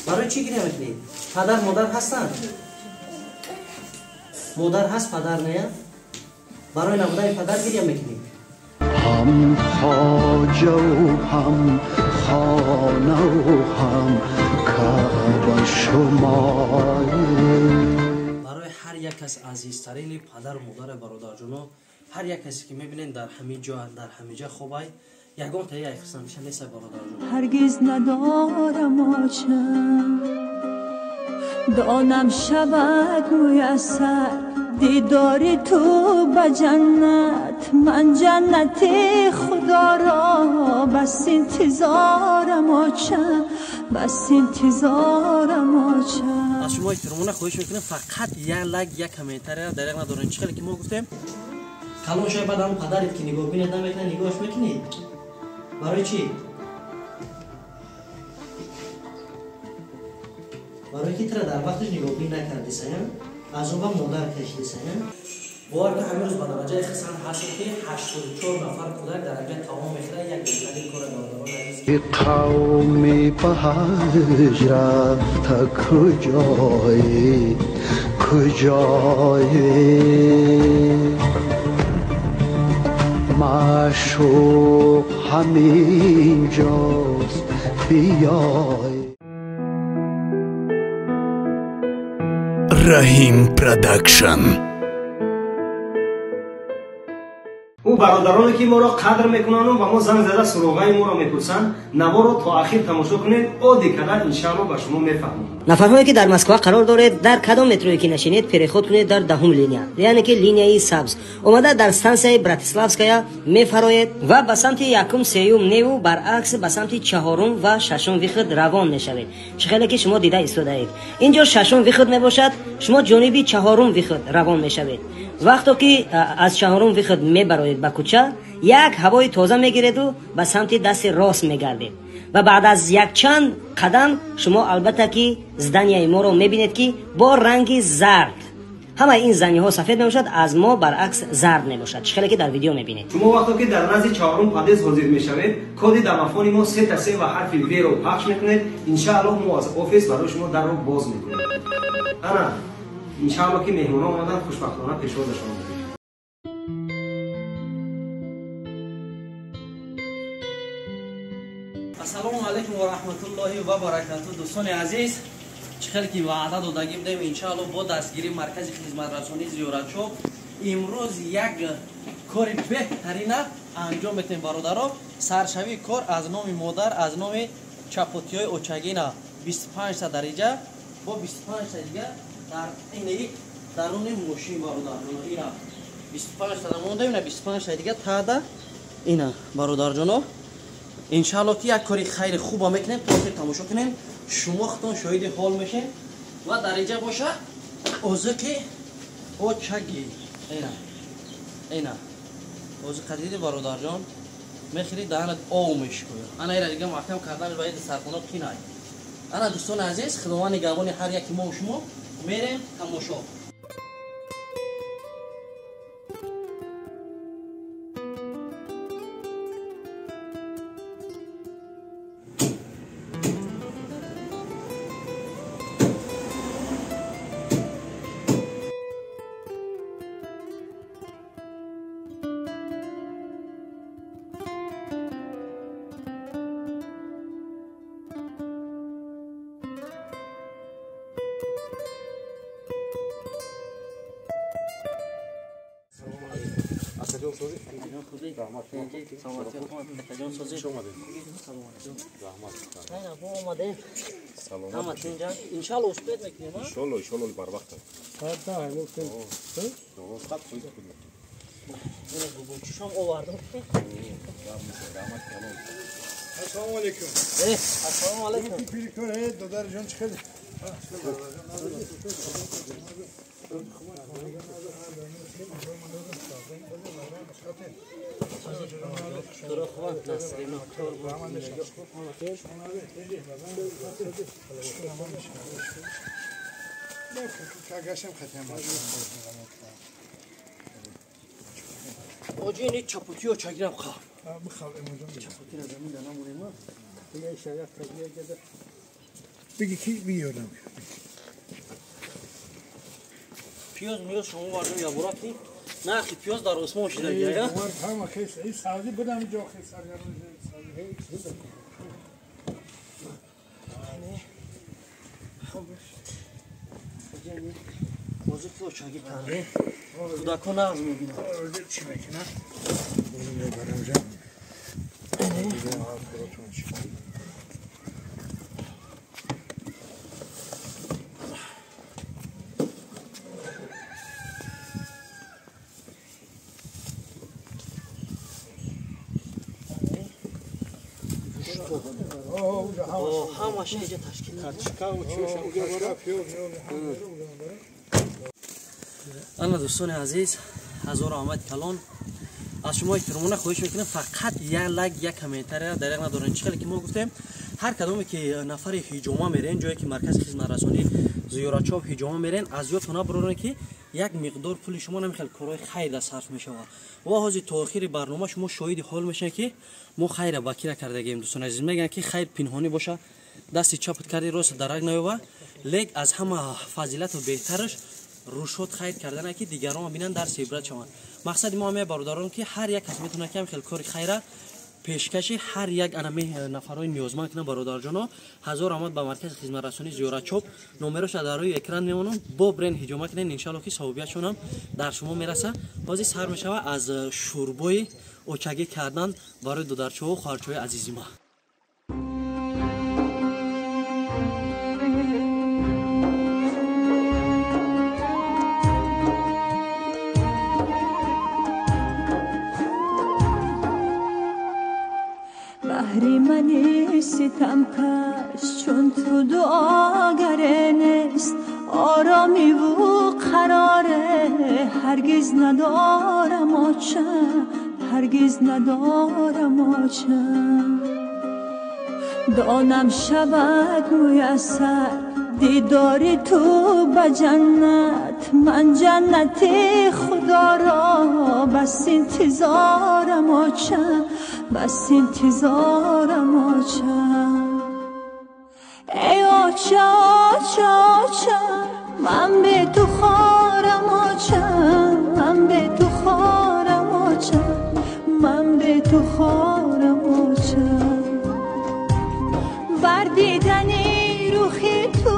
Барои чӣ гиря мекунӣ? Падар модар ҳастанд? Модар ҳаст, падар не? Барои набудани падар гиря мекунӣ? Ҳам хоҷаву ҳам хонаву ҳам Каъба шумоӣ. Барои ҳар як кас азизтарини падару модари бародарҷоно, ҳар як касе ки мебинед дар ҳамин ҷо, дар ҳамин ҷо хобай, ягон таи айхсандиша нест бародарҷон. Ҳаргиз надорам очам, донам шавад муяссар дидори ту ба ҷаннат. Ман ҷаннати худоро бас интизорам очам, бас интизорам очам. Аз шумо эҳтиромона хоҳиш мекунем, фақат як лайк, як комментария дариқ надорем. Чӣ хеле ки мо гуфтем, калон шояд баъд ҳамон падарет ки нигоҳ бинед намекунад, нигоҳаш мекунӣ? Барои чӣ? Барои ки тура дар вақташ нигоҳбин накардисая, азоба модар кашидисая. Бовар ки ҳамин рӯз ба дараҷаи хисанд ҳастем ки 84 нафар кӯдак дар инҷа таом мехӯрад. Як беҳтарин кори бародарони азиз. Қавми ба ҳаҷ рафта куҷоӣ, куҷоӣ? Маъшуқ ҳамин ҷост, биёй. Раҳим Продакшн. Ӯ бародароне ки моро қадр мекунанду ба мо занг зада суроғаи моро мепурсанд, наворо то ахир тамошо кунед, оддӣ карда иншаалло ба шумо мефаҳмонад. Нафарҳое ки дар Москва қарор доред, дар кадом метрое ки нашинед, переход кунед дар даҳум линия, яъне ки линияи сабз. Омада дар стансияи Братиславская мефароед ва ба самти якум, сеюм неву баръакс ба самти чаҳорум ва шашум выход равон мешавед. Чӣ хеле ки шумо дида истодаед. Инҷо шашум выход мебошад, шумо ҷониби чаҳорум выход равон мешавед. Вақто ки аз чаҳорум выход мебароед ба кӯча, як ҳавои тоза мегиреду ба самти дасти рост мегардед. Ва баъд аз якчанд қадам шумо албатта ки зданияи моро мебинед ки бо ранги зард. Ҳамаи ин зданиҳо сафед мебошад, аз мо баръакс зард мебошад. Чӣ хеле ки дар видео мебинед. Шумо вақто ки дар назди чаҳорум подъезд ҳозир мешавед, коди домофони мо 3 3 ва ҳарфи В-ро пахш мекунед. Иншааллоҳ мо аз офис барои шумо дарро боз мекунем. Ана иншааллоҳ ки меҳмонон омаданд, хушбахтона пешвозашон мекунем. Ассалому алайкум ва раҳматуллоҳи ва баракату. Дӯстони азиз, чӣ хеле ки ваъда додагӣ будем, иншаалло бо дастгирии маркази хизматрасонии зиёратшо имрӯз як кори беҳтарина анҷом метем бародаро. Саршавии кор аз номи модар, аз номи чапотиҳои очагина 25 та дариҷа бо 25 та дига дар ини даруни мошин бародарҷоно. Ина 25 та намонда, ина 25 та дига тада ина бародарҷоно. Иншаалло ки як кори хайри хуба мекунем, то охир тамошо кунем, шумо худтон шоҳиди ҳол мешед. Ва дар инҷа боша озиқи очагӣ, ина ина озиқа диди бародарҷон, мехӯри даҳанат ов мешикояд. Ана ира дига маҳкам кардан ба иди сархона қинай. Ана дӯстони азиз, худованд нигаҳбони ҳар яки мо шумо, мерем тамошо. Иншалло успеть мекунем. Иншалло, иншалло барвақт. Соат 10 гуфтем. Чушам овардам. Ассалому алайкум. Ассалому алайкум. Пирикор, додарҷон чӣ хеле? Оҷи ини чапутиё чагирам ха. Чапутиро замин да намонем. بگی کی بیارم. پیاز میاد شما بردم یا براتی نه خی پیاز در اسمان شده یا هم خیس این سبزی بودم جا خیس سرگرم سبزی. موضوع تو چاگی کنه کودکو نغز میبینم چی میکنه میبرم جا همش اینجا تشکیل انا دوستان عزیز هزار آمد کلان از شما احترامانه خواهش میکنم فقط یک لایک یک کامنتر دریغ ندارین. چه که ما گفتیم هر کدومی که نفر هجومه میرین جایی که مرکز خدمت رسانی زیارت چاپ هجومه میرین از یادتون نبرین که یک مقدار پول شما نمیخواد کارهای خیر صرف میشه و حاضر تا آخر برنامه شما شاهد حال میشین که ما خیر باکی کردگیم. دوستان عزیز میگن که خیر پنهانی باشه دست چپت کردی راست درک نیوه لیک از همه فضیلت و بهترش روشت خیر کردن که دیگران ببینن درس عبرت شوند. مقصد ما همه برادران که هر یک کس میتونه که خیلی کار خیره پیشکش هر یک انمی نفرای نیازمند کنه. برادر جانا هزار آمد به مرکز خدمت رسانی زیارت چوب نمرش در روی اکران میمونم با برین هجومه کنین ان شاء الله که ثوابیتشون هم در شما میرسه. بازی سر میشوه از شوربای اوچگی کردن برای دودرچو و خواهرچوی عزیزی ما. بهری منی ستم کش چون تو دعاگره نیست آرامی و قراره هرگز ندارم آچه هرگز ندارم آچه دانم شود میسر دیدار تو به جنت من جنت خدا را بس انتظارم آچه بس انتظارم آچه ای آچه آچه آچه من به تو خارم آچه من به تو خارم آچه من به تو خارم آچه بر دیدن روخی تو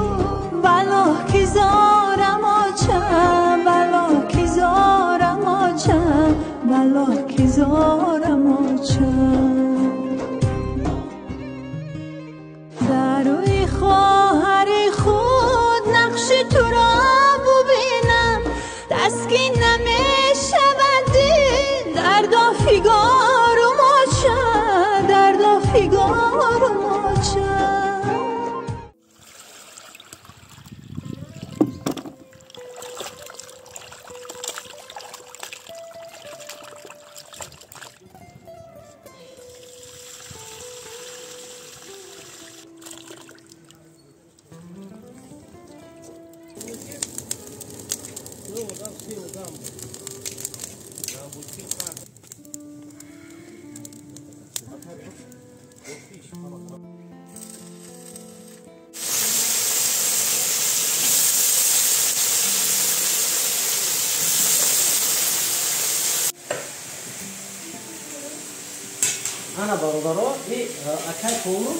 بلا که زارم آچه بلا که زارم آچه بلا که زارم آچه در روی خواهر خود نقش تو را ببینم تسکین نمی‌شود دل درد و فگارم آچه درد و فگارم آچه. انا برادرها ای اکای کولو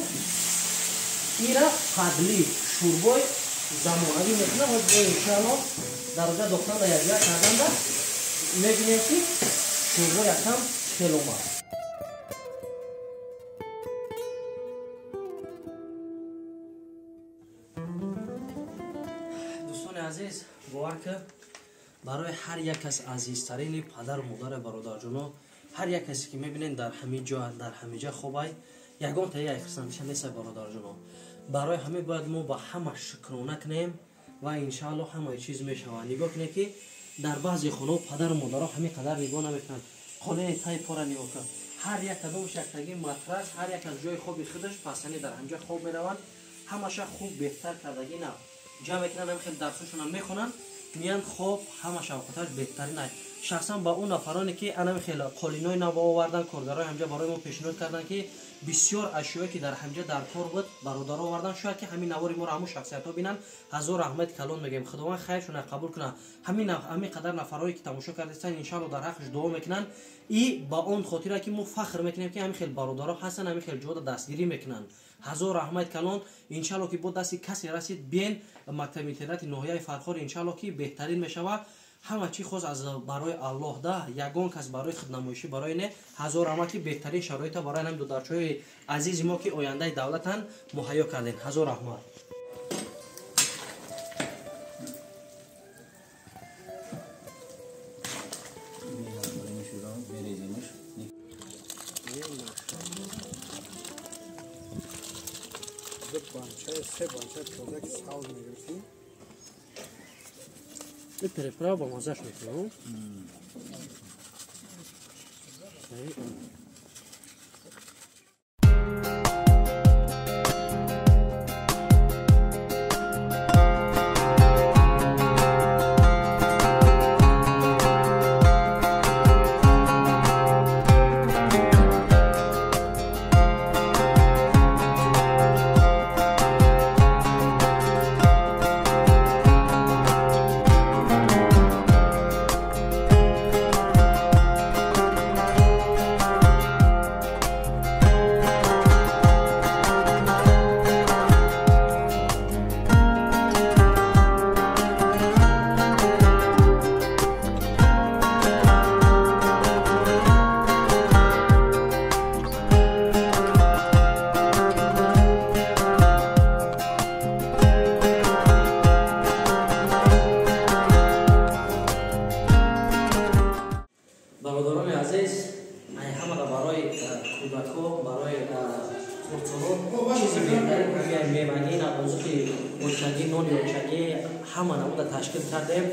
ایرا فضلی شوربای زمانوی میکنه و انشاءالله در اونجا دختر در یک جای کردن ده میبینیم که شوربای یکم خیلی اومد. دوستان عزیز باور که برای هر یک از عزیزترین پدر و مادر برادر جونا هر یک کسی که میبینین در همه جا در همه جا خوبای یگان تا یک خرسندیش نیست برادر جونا. برای همه باید ما با همه شکرانه کنیم و انشاءالله همه چیز میشود. نگاه کنید که در بعضی خانه پدر و مادرها همه قدر نگاه نمیکنن. خانه تای پاره نگاه کن هر یک کدومش یک تگی مطرس هر یک از جای خواب خودش پسنی در همجا خواب میروند همش خوب بهتر کردگی نه جمع میکنن هم خیلی درسشون هم میخونن Миян хоб ҳама шавқаташ беҳтарин ай. Шахсан ба он нафароне ки анами хеле қолинои нав овардан, коргарои ҳамҷа барои мо пешниҳод карданд, ки бисёр ашёе ки дар ҳамҷа дар кор буд бародаро овардан. Шояд ки ҳамин навори моро ҳамун шахсиятҳо бинанд. Ҳазор раҳмат калон мегӯем, Худованд хайршона қабул кунад. Ҳамин қадар нафарое ки тамошо кардастанд, иншаалло дар ҳаққаш дуо мекунанд. И ба он хотира ки мо фахр мекунем, ки ҳамин хел бародаро ҳастанд, ҳамин хел ҷода дастгирӣ мекунанд. Ҳазор раҳмат калон. Иншаалло ки бо дасти касе расид, биен мактаби интернати ноҳияи Фархор, иншаалло ки беҳтарин мешавад. Ҳама чӣ хост аз барои Аллоҳ да, ягон кас барои худнамоишӣ барои не. Ҳазор раҳмат ки беҳтарин шароита барои ҳамин дударчаҳои азизи мо, ки ояндаи давлатанд, муҳайё кардем. Ҳазор раҳмат. Ду банча, се банча пиёза ки савз мегирифтем. Переправа ба маззаш мекунам. Бародарони азиз, ҳамаро барои кӯдакҳо, барои хурдсолон чизи беҳтарин ҳамин мевагӣ, навозуқи очагӣ, нони очагӣ ҳама намуда ташкил кардем.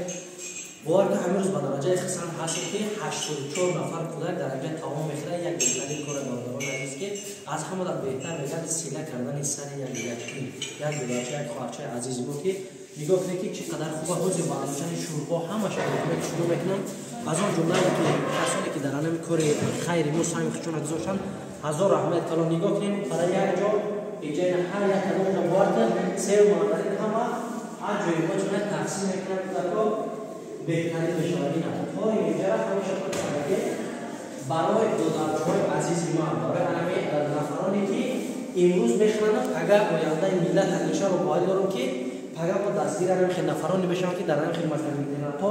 Бовар ки ҳамин рӯз ба дараҷаи хисанд ҳастем, ки 84 нафар кӯдак дар инҷа таом мехӯрад. Як беҳтарин кори бародарони азиз, ки аз ҳамада беҳтар мегӯяд сила кардани сари як ятим, як додарча, як хоҳарчаи азизи мо, ки нигоҳ кунед, ки чӣ қадар хуба ҳозир ба андешани шӯрбо ҳамаша шурӯъ мекунанд. Аз он ҷумлае ки касоне ки дар анами кори хайри мо саҳми худшонро гузоштанд, ҳазор раҳмат калон. Нигоҳ кунем, барои як ҷо иҷои ҳар як кадомро бовар кун, сев мандарин ҳама ҳар ҷои мо чунон тақсим мекунанд кӯдакҳо, беҳтарин мешавад. Ин то инҷара ҳамеша кӯдакӣ барои додарчаҳои азизи ман, барои анами нафароне ки имрӯз мехонанд, агар ояндаи миллат иншаалло боварӣ дорам, ки пагар мо дастгир анами хел нафароне мешаванд, ки дар анами хел мактаби интернатҳо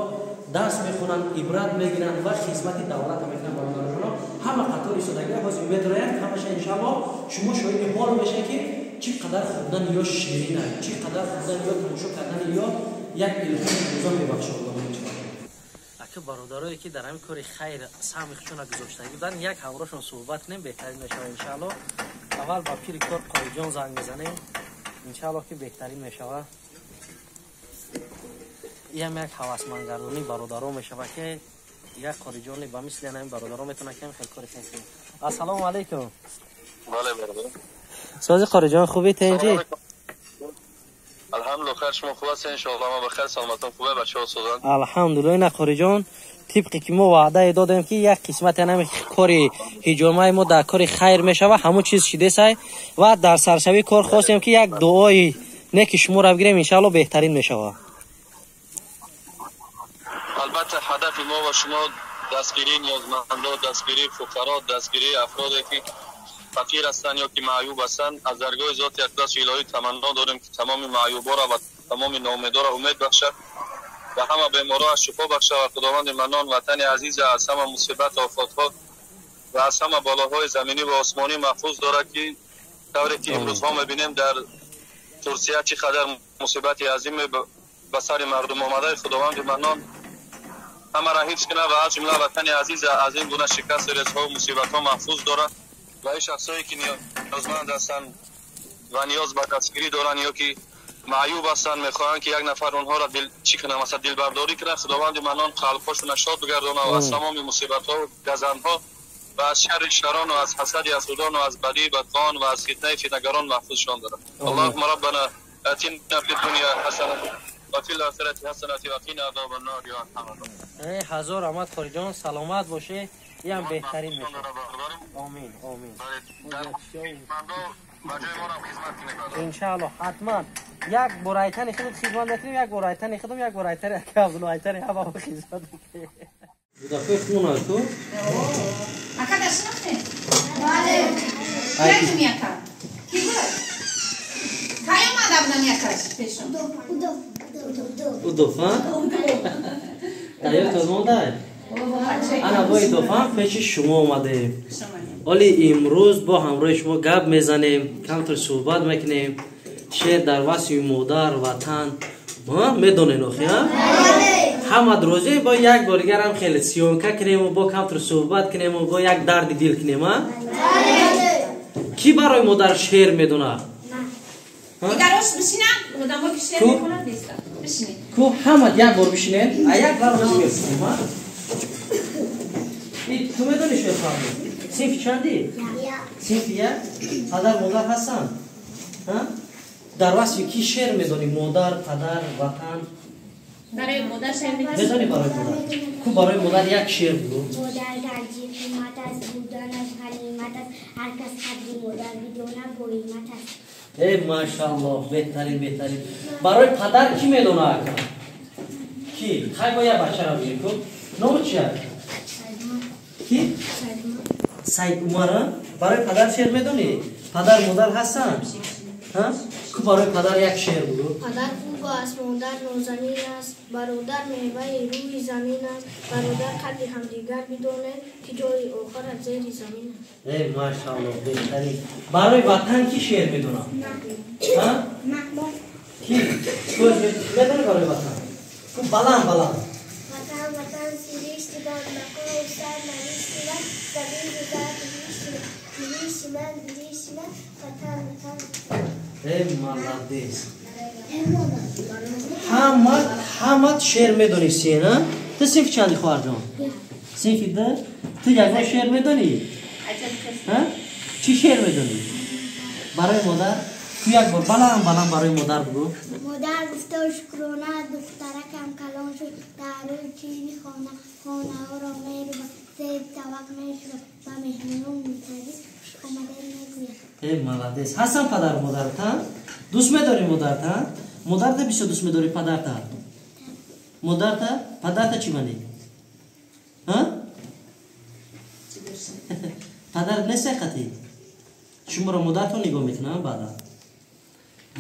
дарс мехонанд, ибрат мегиранд ва хизмати давлат мекунанд. Бародароно, ҳама қатор истодагӣ ҳозир медроянд ҳамаша. Иншаалло шумо шоҳиди ҳол мешавед, ки чӣ қадар хӯрдани ё ширин аст, чӣ қадар хӯрдани ё тамошо кардани ё як илҳоми тоза мебахшад. Ака бародарое ки дар ҳамин кори хайр саҳми худшонро гузоштагӣ буданд, як ҳамроҳшон суҳбат кунем, беҳтарин мешавад иншаалло. Аввал ба пири кор Қориҷон занг мезанем, иншаалло ки беҳтарин мешавад. Иам як ҳавасмандгардонии бародаро мешавад, ки як Қориҷоне ба мисли ҳамин бародаро метавонад ки хел кори хайр кунад. Ассалому алайкум. Бале, бародар. Сози Қориҷон, хубӣ, тенҷӣ? Алҳамдулиллоҳ, хайр, шумо хуб ҳастед? Иншоаллоҳ ман бахайр, саломатон хубе, бачаҳо созанд. Алҳамдулиллоҳ. Ина Қориҷон, тибқи ки мо ваъдае додем, ки як қисмати ҳамин кори ҳиҷомаи мо дар кори хайр мешавад, ҳамон чиз шидесай ва дар саршавии кор хостем, ки як дуои неки шуморо бигирем, иншаалло беҳтарин мешавад. Албатта, ҳадафи мо ва шумо дастгирии ниёзмандо, дастгирии фуқаро, дастгирии афроде ки фақир ҳастанд ё ки маъюб ҳастанд. Аз даргоҳи зоти ақдаси илоҳӣ таманно дорем, ки тамоми маъюборо ва тамоми ноумедоро умед бахшад ва ҳама беморо аз шифо бахшад ва Худованди Маннон ватани азиза аз ҳама мусибат, офатҳо ва аз ҳама балоҳои заминӣ ва осмонӣ маҳфуз дорад, ки тавре ки имрӯзҳо мебинем дар Турсия чӣ қадар мусибати азиме ба сари мардум омада. Худованди Маннон ҳамаро ҳифз кунад ва аз ҷумла ватани азиза аз ин гуна шикасту резҳо ва мусибатҳо маҳфуз дорад ва ин шахсое ки ниёзманд ҳастанд ва ниёз ба дастгирӣ доранд ё ки маъюб ҳастанд, мехоҳанд ки як нафар онҳоро дил чӣ кунад, масалан дилбардорӣ кунад, Худованди Маннон қалбҳошонро шод бигардонад ва аз тамоми мусибатҳо газандҳо ва аз шарри шарон ва аз ҳасади ҳасудон ва аз бадии бадхоҳон ва аз фитнаи фитнагарон маҳфузшон дорад. Аллоҳумма роббана атина фи дунё ҳасана وفي الآخرة حسنة وقنا عذاب النار يا أرحم الراحمين. эй ҳазор раҳмат хориҷон, саломат бошед, иам беҳтарин мешавад. Омин, омин. Иншаалло, ҳатман як бор айтани худат хизмат мекунем, як бор айтани худам, як бор айтани ака Абдулло, айтани ҳама хизмат мекунем. Будафе хун аст ку? Ака дар шинохтем? Бале. Киятум яка? Ки буд? Кай омада будам якаш пешон? Удофа? Дарёфт мондай? Ана бо идофа пеши шумо омадем. Оли имрӯз бо ҳамроҳи шумо гап мезанем, камтар суҳбат мекунем. Шеър дар васфи модар, ватан. Медонед охи, а? Ҳамад розӣ бо як бор дигар ҳам хеле съёмка кунему, бо камтар суҳбат кунему, бо як дарди дил кунем, а? Кӣ барои модар шеър медонад? Дигарош бишинанд, одамо ки шеър мехонанд нестанд. Бишинед. Ку ҳамад як бор бишинед, а як бор мешинем, а? Ту медонӣ шеър фаҳмӣ? Синфи чандӣ? Синфи як? Падар модар ҳастанд? Дар васфи кӣ шеър медонӣ? Модар, падар, ватан? Барои модар шеър медонӣ? Медонӣ барои модар? Ку барои модар як шеър бигӯ. Модар ганҷи қимат аст, буданаш ғанимат аст, ҳар кас қадри модар бидонад, боҳимат аст. Э, машааллоҳ, беҳтарин, беҳтарин. Барои падар кӣ медонад ака? Кӣ? Хай бо як бачаро бигир ку. Номи чи аст? Кӣ? Саид Умар. Барои падар шеър медонӣ? Падар модар ҳастанд? Ку барои падар як шеър бигӯ. Падар хуб аст, модар нозанин аст, бародар меваи рӯи замин аст, бародар қадри ҳамдигар бидонед, ки ҷои охир аз зери замин аст. Э, машааллоҳ, беҳтарин. Барои ватан кӣ шеър медонад? Кӣ? Медонӣ барои ватан? Ку баланд баланд. Ватан, ватан, сиришти ман, мақому сар навишти ман, замин гузар бihишти ман, бihишти ман, бihишти ман, ватан, ватан. Э, молодец. Ҳамат шеър медонисти, на? Ту синфи чанди, хоҳарҷон? Синфи ду? Ту ягон шеър медонӣ? Чӣ шеър медонӣ? Барои модар? Ту як бор баланд баланд барои модар бигӯ. Модар гуфта шукрона, духтаракам калон шуд, дар рӯи чини хона, хонаҳоро мерӯбад, зери тавақ мешӯяд, ба меҳмонон мунтазир хуш омадед мегӯяд. Э, молодец. Ҳастан падару модарта? Дӯст медорӣ модарта? Модарта бисёр дӯст медорӣ, падарта? Модарта? Падарта чӣ манӣ? Падарат нест ҳақиқатӣ? Шуморо модартон нигоҳ мекунад баъдан.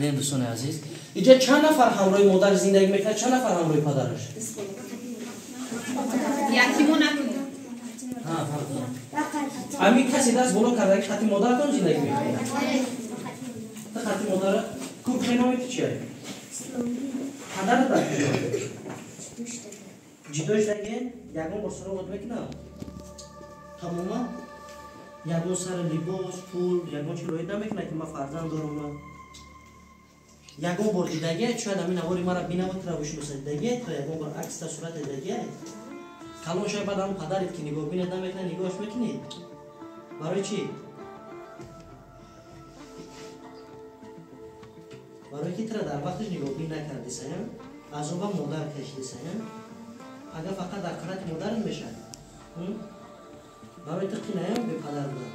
Не, дӯстони азиз, инҷа чанд нафар ҳамроҳи модар зиндагӣ мекунад, чанд нафар ҳамроҳи падараш? Ятимо накунед. Ҳамин касе даст боло карда ки хати модаратон зиндагӣ мекунад? Ту хати модара ку хеноми ту чия? Падарат дар куҷо? Ҷудо шудаген? Ягон бор суроғот мекунад? Тамоман? Ягон сари либос, пул, ягон чи роид намекунад ки ман фарзанд дорам? Ягон бор дидагия, шояд ҳамин навори мара бинавад, тура бишноса, дидагия то ягон бор акста сурат дидагия? Калон шояд баъд ҳамон падарит ки нигоҳ бинад намекунад, нигоҳаш мекунӣ? Барои чӣ? Барои ки тура дар вақташ нигоҳбин накардиса, азоба модар кашидиса, агар фақат дар қанати модарат мешавад. Барои ту қинаям бепадар будан.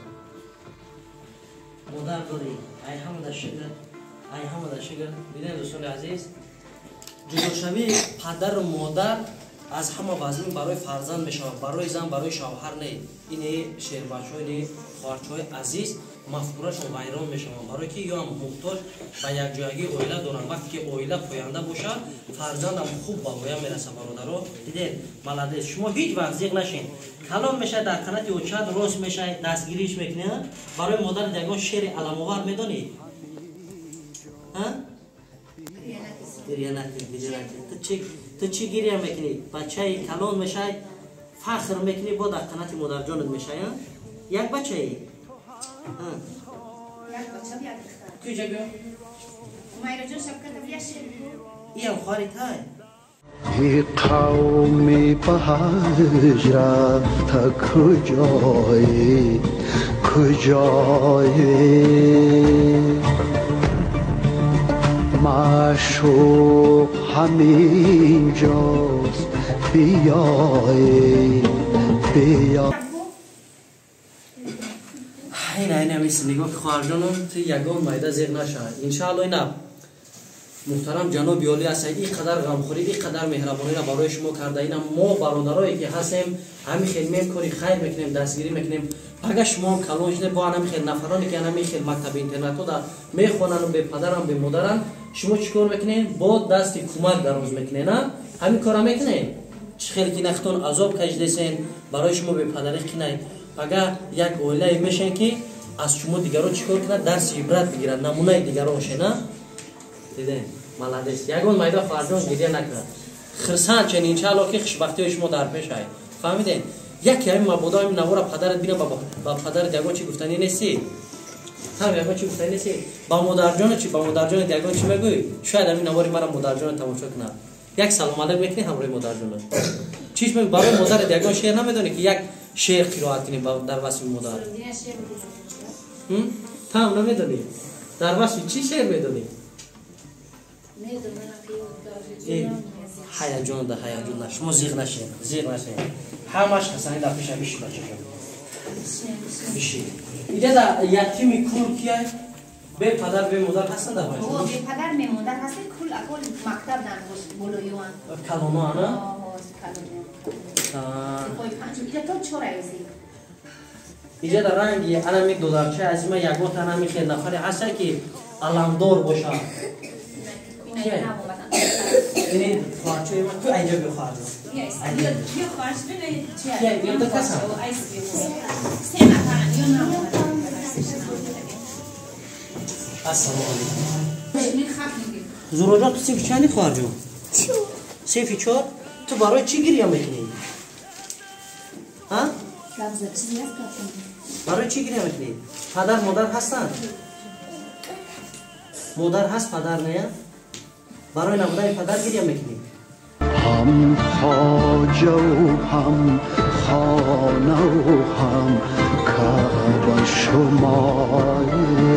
Модар дорӣ, ай ҳамада шукр, ай ҳамада шукр. Бинед дӯстони азиз, ҷудошавии падару модар аз ҳама вазн барои фарзанд мешавад, барои зан, барои шавҳар не. Ини шербачҳо, ини хоҳарчаҳои азиз мафкурашон вайрон мешаванд, барое ки ё ҳам муҳтоҷ ба якҷоягии оила доранд. Вақте ки оила поянда бошад, фарзандам хуб ба воя мерасад. Бародаро, дидед, молодец. Шумо ҳеҷ вақт зиқ нашед. Калон мешавад, дар қанати очат рост мешавад, дастгириш мекунед. Барои модарат ягон шеъри аламовар медонӣ? Гиря накун, гиря накун. Ту чӣ гиря мекунӣ? Бачаи калон мешавад, фахр мекунӣ, бо дар қанати модарҷонат мешавад. Як бачаи? Як бача, як духтар. Куҷа биё? Умайраҷон, шабката бия шеър бигӯ. Иам хоҳари тай? Қавми ба ҳаҷ рафта куҷоӣ, куҷоӣ? Маъшуқ ҳамин ҷост, биёед, биё. Ина ина мисли нигоҳ ки хоҳарҷонам, ту ягон майда зиқ нашавад. Иншаалло ина муҳтарам ҷаноби олӣ ҳастанд, ин қадар ғамхорӣ, ин қадар меҳрабониро барои шумо карда. Ина мо бародарое ки ҳастем, ҳамин хел мем кори хайр мекунем, дастгирӣ мекунем. Агар шумоам калон шуде, бо ҳамин хел нафароне ки ҳамин хел мактаби интернатҳо да мехонану бепадарам, бемодарам, шумо чӣ кор мекунед? Бо дасти кӯмак дароз мекунед, а? Ҳамин кора мекунед? Чӣ хел ки нахтон азоб кашидесен, барои шумо бепадарӣ кинай. Агар як оилае мешен ки аз шумо дигаро чӣ кор кунад, дарси ибрат бигирад, намунаи дигаро ошен, а? Дидем, молодец. Ягон майда хоҳарҷон гиря накунад. Хирсанд чен, иншаалло ки хушбахтиҳои шумо дар пеш ай. Фаҳмидем? Яке ҳамин мабодо ҳамин навора падарат бина, ба падарат ягон чӣ гуфтанӣ нестӣ? Там ягон чӣ гуфтанӣ нестӣ? Ба модарҷона чӣ, ба модарҷонат ягон чӣ мегӯӣ? Шояд ҳамин навори мара модарҷона тамошо кунад. Як салом алейк мекунӣ ҳамроҳи модарҷона? Чиш мегӯӣ? Барои модарат ягон шеър намедонӣ ки як шеър қироат кунӣ дар васфи модар? Там намедонӣ? Дар васфи чӣ шеър медонӣ? Ҳаяҷон да, ҳаяҷон да. Шумо зиқ нашед, зиқ нашед. Ҳамаш ҳасани дар пеша биши, бачаҷон. Биши. Иҷа да ятими кул кия? Бе падар, бе модар ҳастанд дар бача? Бе падар, бе модар ҳастанд, кул акол мактаб дан болоёан. Калоно ана? Калоно. Иҷа то чор айзи. Иҷа да ранги анами додарчаи азима ягон анами хел нафаре ҳаста ки аламдор бошад. Ини хоҳарчои ман, ту айҷа биё хоҳарҷон. Кия? Ё касам? Ассалому алайкум. Зуроҷон, ту синфи чанди хоҳарҷон? Синфи чор? Ту барои чӣ гиря мекунӣ? Барои чӣ гиря мекунӣ? Падар модар ҳастанд? Модар ҳаст, падар не? Барои набудани падар гиря мекунӣ? Ҳам хоҷаву ҳам хонаву ҳам Каъба шумоед.